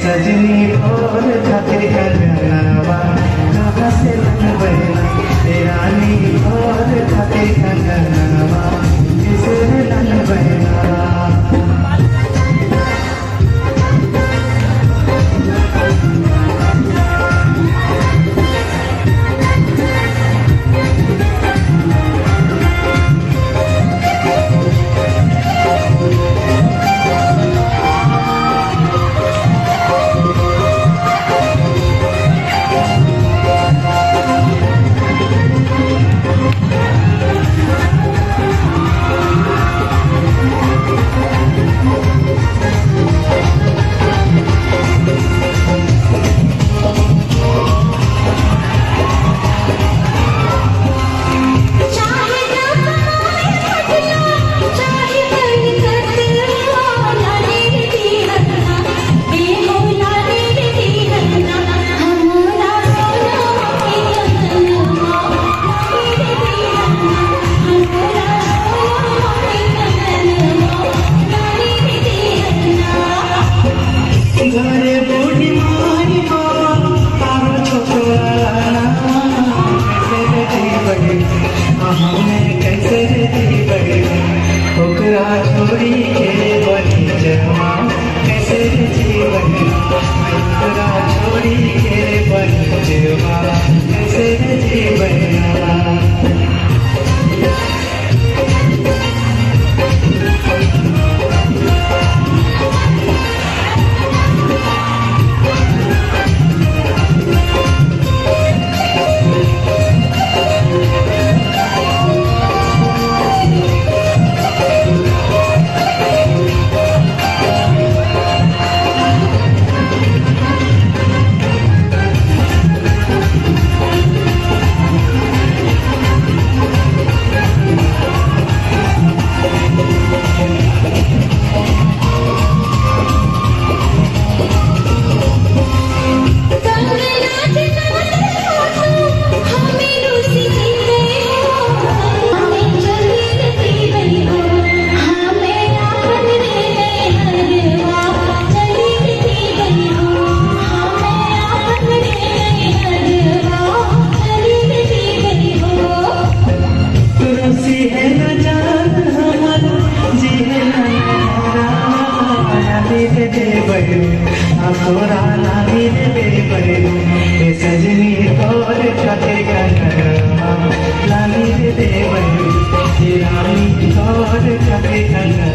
सजनी तोर खातिर कंगनवा कहाँ से लनबै ना, ए रानी तोर खातिर कंगनवा कैसे लनबै ना। घरे बूढ़ी माई तारो छोकरा कैसे रे जीबै, हमें कैसे रे जीबै, ओकरा छोड़ी के बनी जमा कैसे रे जीबै, ओकरा छोड़ी के बनी जमा कैसे रे जीबै। तोरा लाली रे बेबे, सजनी तोर खातिर कंगनवा लाली रे देबै, रानी तोर खातिर कंगनवा।